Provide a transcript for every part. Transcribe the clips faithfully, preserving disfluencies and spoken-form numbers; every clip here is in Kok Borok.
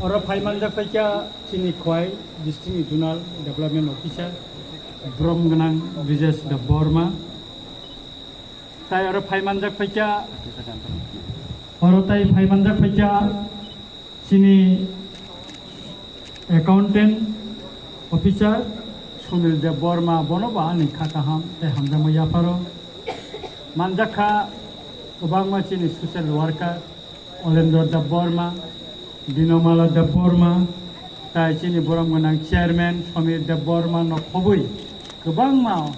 Oro phai manjak phaikha chini Khowai district ni zonal development officer, brom gwnang Brijesh Debbarma. Tai oro phai manjak phaikha, oro tai phai manjak phaikha chini accountant officer Sunil Debbarma, bono bo ani kha kaham tei hamjakma yapharo. Manjakha kwbangma chini social worker Olendra Debbarma, Dinomala Debbarma, tai chini borom gwnang chairman Samir Debbarma no khobwi kwbangma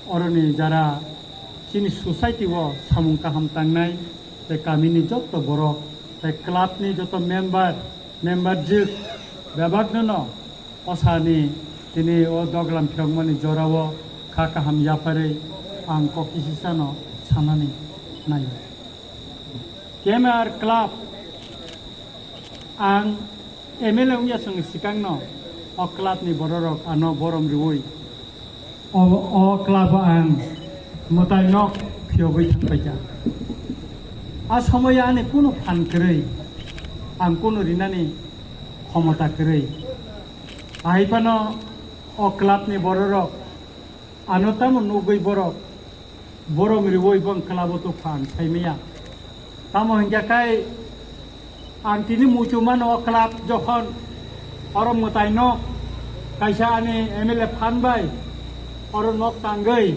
oroni jara chini society o samung kaham tangnai, tei kamini jotto borok, tei club ni joto member, member jwk bebakno no osani tini o doglam phiyokmani jorao kha kaham yapharwi ang kok kisisano sanani naio. K M R Club, ang M L A wngya chwng swkangno o club ni bororok ano borom riui o, o club o ang mwtai nok phiyogwi thangpaikha. A somoyo ani kunu phan kwrwi, ang kunu rinani khomota kwrwi. Ahai phano o club ni bororok ano tamo nugwi borok borom riui bong club o tokha ang saimaya. Tamo hinkhe kai ang tini muitu mano o club jokhon oro mwtai nok kaisa ani M L A phan bai oro nok tangwi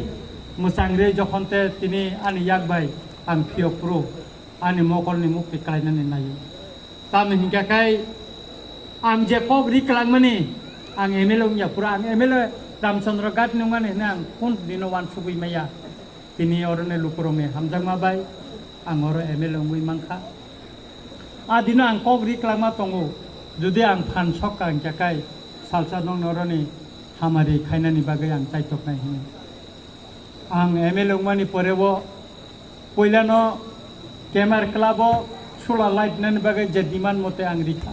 mwchang rwi jokhon te tini ani yak bai ang phiyok phuru ani mokolni mukti klainani naio. Tamni hinkhe khai ang je kok ri kwlangmani, ang M L A wngya phuru, ang M L A Ramchandra Ghat ni wngmani hwnwi ang kun dino uansugwi maya. Tini oroni lukurokni hamjakma bai ang oro M L A wngwi mankha. A dino ang kok ri kwlangma tongo, jodi ang phan sok ka hinkhe khai salsa nokni oroni hamari khainani bagwi ang chaitoknai hwnwi. Ang M L A wngmani porebo puilano K M R Club o solar light nani bagwi je demand mote ang rikha.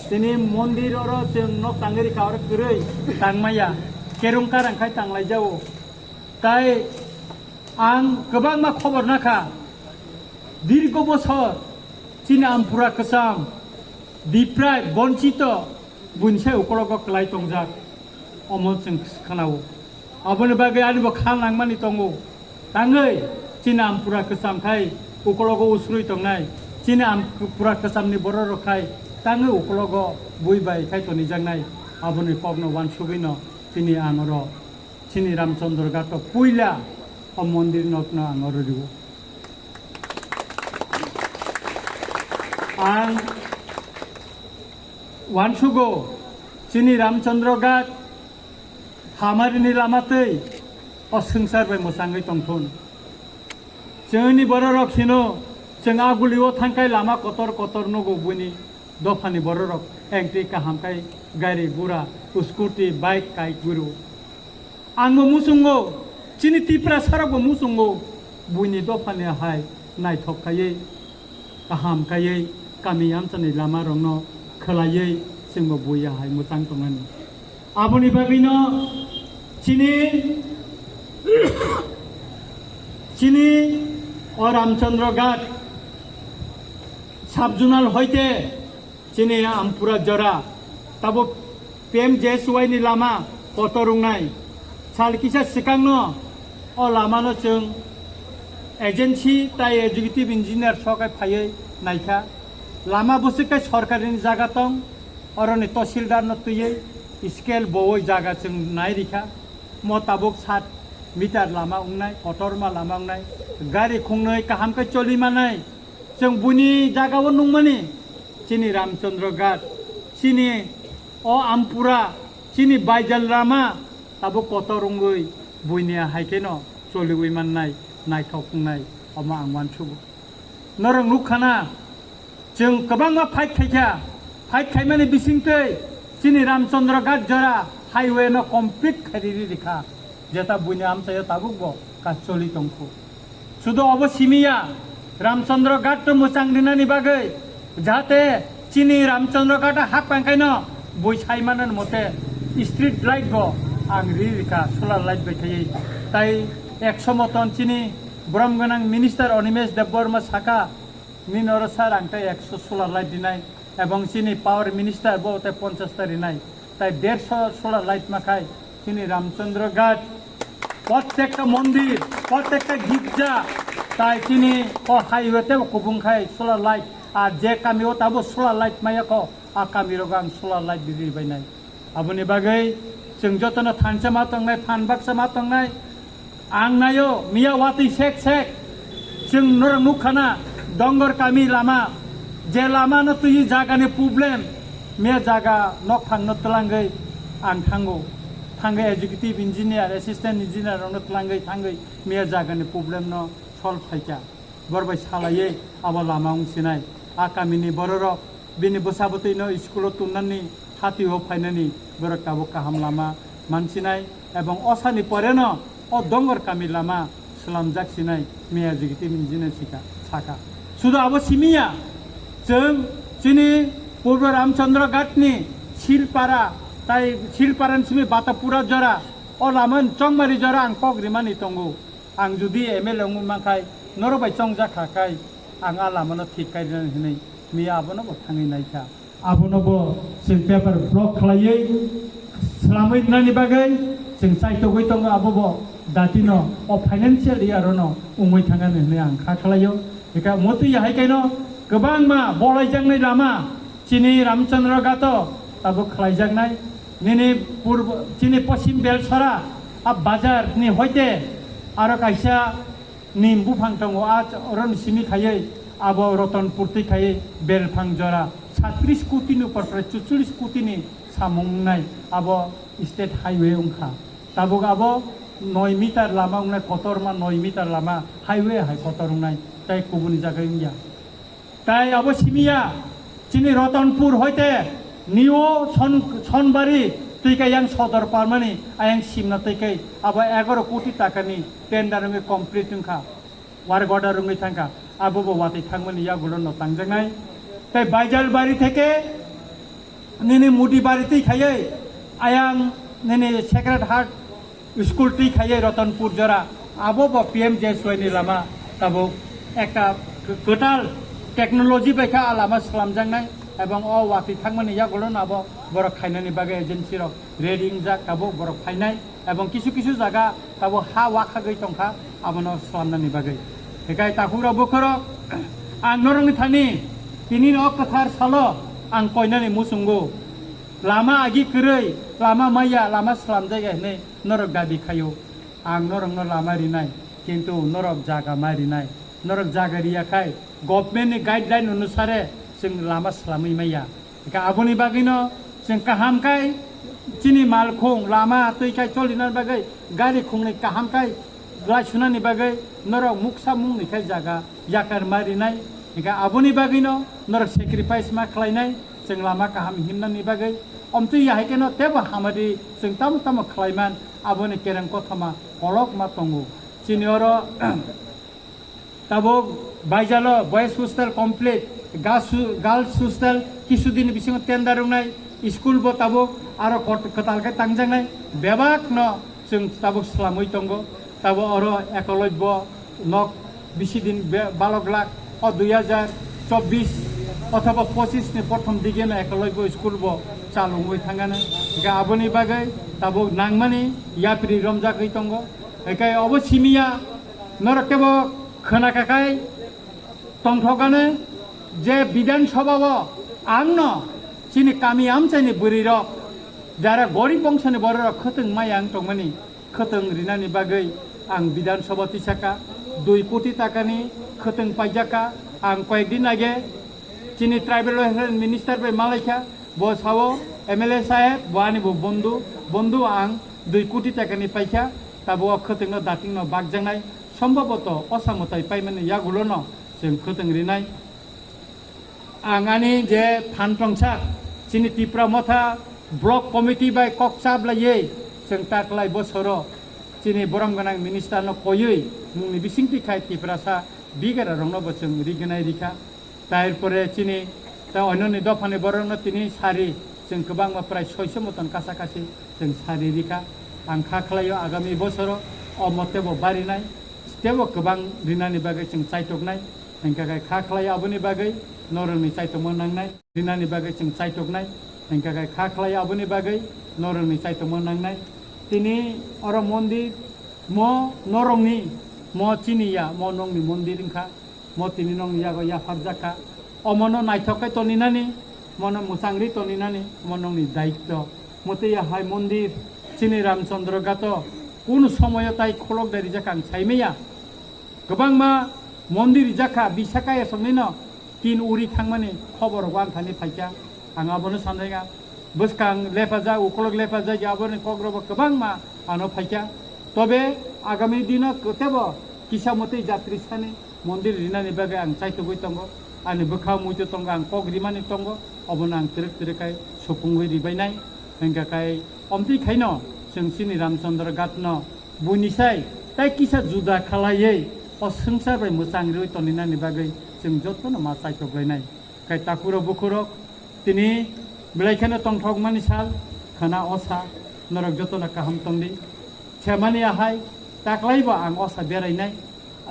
Tini mondir oro chwng nok tangwi rikha, oro kwrwi tangmaya, kerung karang khai tanglai jao. Tai ang kwbangma khobor nakha, dirgo bosor chini Ampura kwcham, deprived, bonchito, buini sai ukologo kwlai tongjak, omo chwng khanao. Aboni bagwi ani bo kha nangmani tongo. Tangwi chini Ampura kwcham khai ukologo usrwi tongnai. Chini Ampura kwchamni bororok khai tangwi ukologo bui bai khai tonijaknai. Aboni kokno uansugwino tini ang oro chini Ramchandra Ghat o puila o mondir nokno ang oro rio. Ang uansugo chini Ramchandra Ghat hamarini lama twi o swngchar bai mwchangwi tongthun. Chwngni bororok hino chwng agulio thangkai lama kotor kotor nugo buini dophani bororok engtwi kaham kai gari gura, scooty, bike kai guru. Ang bo muchungo, chini Tiprasarok bo muchungo, buini dophani hai naithok kaiwi, kaham kaiwi, kami amchani lama rokno khwlaiwi, chwngbo buiya hai mwchang tongmani. Aboni bagwino chini, chini o Ramchandra Ghat sub-zonal hoite chini Ampura jora, tabuk P M J S Y ni lama kotor wngnai. Sal kisa swkangno o lamano chwng agency tai executive engineer sokai phaiwi naikha. Lama bwswk tai sorkarini jaga tong, oroni tahsildar no twiwi scale bowi jaga chwng nai rikha. Mo tabuk sat meter lama wngnai, kotorma lama wngnai. Gari khungnwi kaham khe choli manai. Chwng buini jagao nungmani, chini Ramchandra Ghat, chini o Ampura, chini Baijal Rama, tabuk kotor wngwi buini hai kheno choliwi mannai, naithok wngnai, omo ang uansugo. Norok nukha na, chwng kwbangma fight khaikha, fight khaimani bisingtwi chini Ramchandra Ghat jora highway no complete khairiri rikha, jeta buini amchaio tabukbo kacholi tongkhu. Sudu obo simiya, Ramchandra Ghat to mwchang rinani bagwi, jahate chini Ramchandra Ghat hak pangkaino bui saimanani mote street light bo ang ri rikha solar light bai khaiwi. Tai ekso moton chini borom gwnang minister Animesh Debbarma saka, nini oro sir ang tai ekso solar light dinai. Ebong chini power minister bo tei ponchash ta rinai. Tai dersho solar light ma khai chini Ramchandra Ghat, prottekta mondir, prottekta girja, tai chini o highway tebo kubung khai solar light. Ar je kami o tabo solar light maya kho, a kami rogo ang solar light riri bai nai. Aboni bagwi chwng jotono thansa ma tongnai, phan baksa ma tongnai. Ang naio, miya watwi sek sek. Chwng norok nukha na, Dongor kami lama. Je lama no twi jaga ni problem. Miya jaga nok phang no twlangwi ang thango. Thangwi executive engineer, assistant engineer rok no twlangwi thangwi miya jaga ni problem no solve khaikha. Bor bai salaiwi abo lama wng sinai. A kami ni bororok bini bwsa bwtwi no school o tunnani, hati o phainani borok tabuk kaham lama mansinai, ebong osani poreno o Dongor kami lama swlamjak sinai, miya jigiti minjina sika, saka. Sudu abo simiya, chwng chini Purbo Ramchandra Ghatni Silpara, tai Silparani simi Batapura jora, o lama Chongmari jora ang kok rimani tongo. Ang judi M L A wngwi mankhai, norok bai chongjak kha khai, ang a lamano thik kai rinani hwnwi miya abono bo thangwi naikha. Abono bo chwng paper block khlaiwi swlamwi rwnani bagwi chwng chaitogwi tongo, abo bo datino o financial year-ono wngwi thangani hwnwi ang kha khlaio. Eka motwi ya hai kaino kwbangma bolaijaknai lama chini Ramchandra Ghato tabuk khlaijaknai. Nini purbo, chini poschim Belsora a bazar ni hoite aro kaisa nim buphang tongo, a oro ni simi khaiwi abo Ratanpur twi khaiwi belphang jora satris koti ni upor prai chucholish koti ni samung wngnai abo state highway wngkha. Tabuk abo noi meter lama wngnai, kotorma noi meter lama highway hai kotor wngnai, tei kubuni jaga wngya. Tai abo simiya, chini Ratanpur hoite New Son-, Sonbari twi khe yang Sodor Palmani ayang simna twi khe abo egaroh koti takani tender wngwi complete wngkha, work order wngwi thangkha, abo bo watwi thangmani yagulo no tangjaknai. Tai Baijalbari theke nini Mudibari twi khaiwi ayang nini Sacred Heart school twi khaiwi Ratanpur jora, abo bo P M J S Y ni lama tabuk ekta kwtal technology bai kha a lama swlamjaknai, ebong o watwi thangmani yagulo no abo borok khainani bagwi agency rok ready wngjak, tabuk borok phainai, ebong kisu kisu jaga tabuk ha wakhagwi tongkha, abono swlamnani bagwi. Hikai takhukrok bukhurok, ang norokni thani tini o kwthar salo ang koinani muchungo, lama agi kwrwi, lama maya, lama swlamjak ya hwnwi norok dabi khaio. Ang norokno lama rinai, kintu norok jaga ma rinai. Norok jaga riya khai government ni guideline onusare chwng lama swlamwi maya. Hingkhe aboni bagwino chwng kaham khai chini malkhung lama twi khai cholina bagwi gari khungnwi kaham khai lai sunani bagwi norok muksa mungni khai jaga yakar ma rinai. Hingkhe aboni bagwino norok sacrifice ma khlainai. Chwng lama kaham himnani bagwi omtwi ya hai kheno tebo hamari chwng tamo tamo khlaiman, aboni kereng kothoma kolokma tongo. Chini oro tabuk Baijalo boys hostel complete, gas-, girls hostel kisudini bisingo tender wngnai, school bo tabuk aro kot-, kwtal khe tangjaknai, bebakno chwng tabuk swlamwi tongo. Tabuk oro Ekolobyo nok bisi din be-, balok lak o dui hajar chobbish othoba pochish ni prothom dige no Ekolobyo school bo chalungwi thangano. Hingkhe aboni bagwi tabuk nangmani yapri romjagwi tongo. Hingkhe obo simiya norok kebo khwnakakhai tongthokgani je Bidhan Sabha o angno chini kami amchaini bwrwirok jara gorib bongsoni bororok khwtwng maya wng tongmani khwtwng rinani bagwi ang Bidhan Sabha tisaka dui koti takani khwtwng paijaka. Ang koyekdin age chini tribal welfare minister bai malaikha, bo sao M L A saheb, bo ani bo bondhu, bondhu ang dui koti takani paikha, tabuk o khwtwngno datingno bakjaknai, sombhoboto osa mwtai paimani yagulono chwng khwtwng rinai. Ang ani je phan tongsak, chini Tipra Motha Block Committee bai kok chablaiwi chwng taklai bosoro chini borom gwnang minister no koiwi mungni bisingtwi khai Tiprasa bigera rokno bo chwng rignai rikha. Tarpore chini ta ononi dophani borokno tini sari chwng kwbangma prai soiso moton kasa kasi chwng sari rikha. Ang kha khlaio agami bosoro o mote bo barinai, tebo kwbang rinani bagwi chwng chaitoknai. Hingkha khe kha khlai aboni bagwi norokni chaitokma nangnai, rinani bagwi chwng chaitoknai. Hingkha khe kha khlai aboni bagwi norokni chaitokma nangnai. Tini oro mondir, mo norokni, mo chini ya, mo nokni mondir wngkha, mo tini nokni yago yapharjak kha. Omono naithok khe toninani, mono mwchangri toninani, mo nokni daitto. Mwtwi ya hai mondir, chini Ramchandra Ghato, kunu somoyo tai kholok dai rijak ang saimaya. Kwbangma mondir rijak kha, bisakaya songni no tin uri thangmani khobor rok ang thani phaikha. Ang abono sanai kha, bwskang lepajak, ukolok lepajak, aboni kok rok bo kwbangma ano phaikha. Tobe agami dino kwtebo kisa mwtwi jatri sani mondir rinani bagwi ang chaitugwi tongo. Ani bwkha muitu tongo, ang kok rimani tongo, obono ang twrwk twrwk khai supungwi ribainai. Hingkha khai omtwi khaino chwng chini Ramchandra Ghat no buini sai tai kisa juda khalaiwi o swngchar bai mwchang riwi toninani bagwi chwng jotono ma chaitoklainai. Khai takhurok bukhurok tini belai kheno tongthokmani sal khana o sa norok jotono kaham tongdi. Semani ahai taklaibo ang o sa berainai.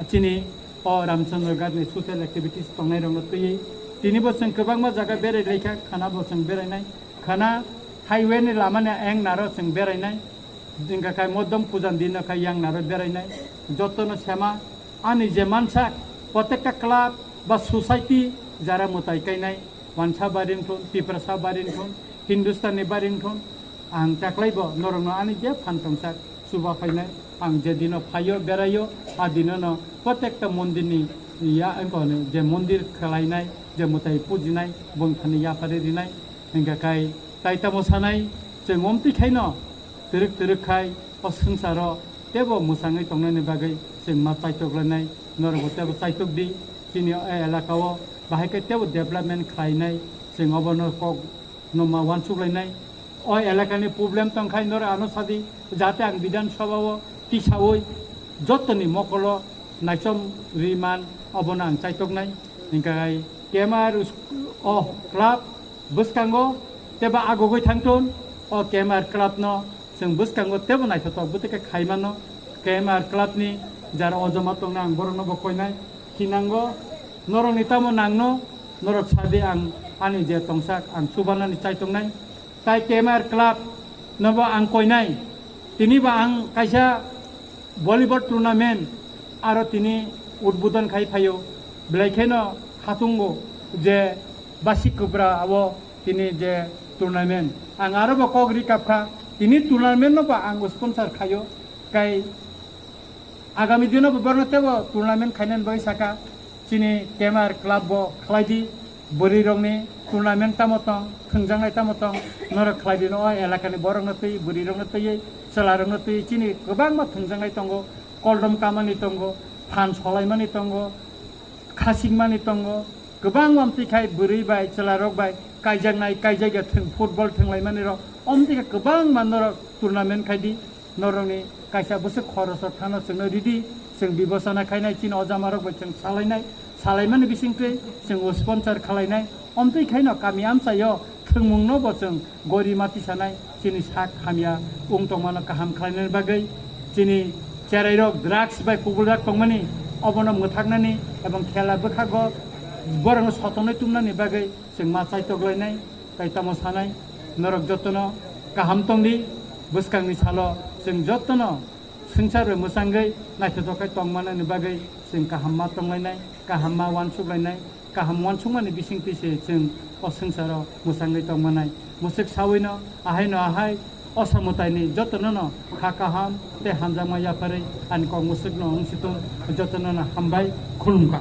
Chini o Ramchandra Ghat ni social activities tongnai rokno twiwi tini bo chwng kwbangma jaga berai laikha, khana bo chwng berainai, khana highway ni lama ni ayang naro chwng berainai, hingkha khai modom pujan din no khai yang naro berainai, jotono sema ani je mansak protekta club ba society jara mwtai kainai, Wansa bari wngthun, Tiprasa bari wngthun, Hindustani bari wngthun, ang taklaibo norokno ani je phan tongsak chuba phainai, ang je dino phaio beraio, a dinono protekta mondirni ya, wngkha hwnwi je mondir khwlainai, je mwtai pujinai, bwng thani yapharwi rinai, hingkha khai tai tamo sanai, chwng omtwi khaino twrwk twrwk khai o swngcharo tebo mwchangwi tongnani bagwi chwng ma chaitoklanai, norokbo tebo chaitokdi, chini o elakao bahai khe tebo development khlainai, chwng obono kok no ma uansuk lainai. O elakani problem tong khai norok ano sadi, jate ang Bidhan Sabha o tisaui jotoni mokolo naichom ri man, obono ang chaitoknai. Hingkha khai K M R o club bwskango tebo agogoi thangthun, o K M R club no chwng bwskango tebo naithotok bwtwi khe khai mano. K M R club ni jara ojama tongna ang borokno bo koinai. Hinango norokni tamo nangno, norok sadi ang ani je tongsak ang chubanani chaitongnai. Tai K M R club nobo ang koinai. Tini ba ang kaisa volleyball tournament aro tini udbodon khai phaio. Belai kheno khatungo je basik kwbra abo tini je tournament. Ang aro bo kok ri kap kha. Tini tournament no ba ang sponsor khaio. Kai agami dino bo borno tebo tournament khainani bagwi saka. Chini K M R club bo khlai di, bwrwi rokni tournament tamo tong, thwngjaknai tamo tong, norok khlai di no o elakani borokno twi, bwrwi rokno twi, chwla rokno twi, chini kwbangma thwngjaknai tongo, koldom kamani tongo, phan solaimani tongo, khasingmani tongo, kwbangma amtwi khai bwrwi bai, chwla rok bai kaijaknai, kaijakya thwng, football thwnglaimani rok, omtwi khe kwbangma norok tournament khai di. Norokni kaisa bwswk khorosrok thangno chwngno ridi, chwng bibosona khainai, chini ojamarok bai chwng salainai, salaimani bisingtwi chwng o sponsor khalainai. Omtwi khaino kami amchaio thwngmungno bo chwng gori mati sanai, chini sak hamya wng tongmano kaham khlainani bagwi, chini cherairok drugs bai kubuljak tongmani obono mwthaknani ebong khela bwkhago borokno sotonwi tubnani bagwi chwng ma chaitoklainai. Tai tamo sanai, norok jotono kaham tongdi, bwskangni salo chwng jotono swngchar bai mwchangwi naithotok khe tongmanani bagwi chwng kaham ma tonglainai, kaham ma uansuk lainai, kaham uansukmani bisingtwi se chwng o swngcharo mwchangwi tongmanai. Mwswk sawino ahaino ahai o samwtaini jotonono kha kaham tei hamjakma yapharwi ani kok mwswkno wng situng jotonono hambai khulumkha.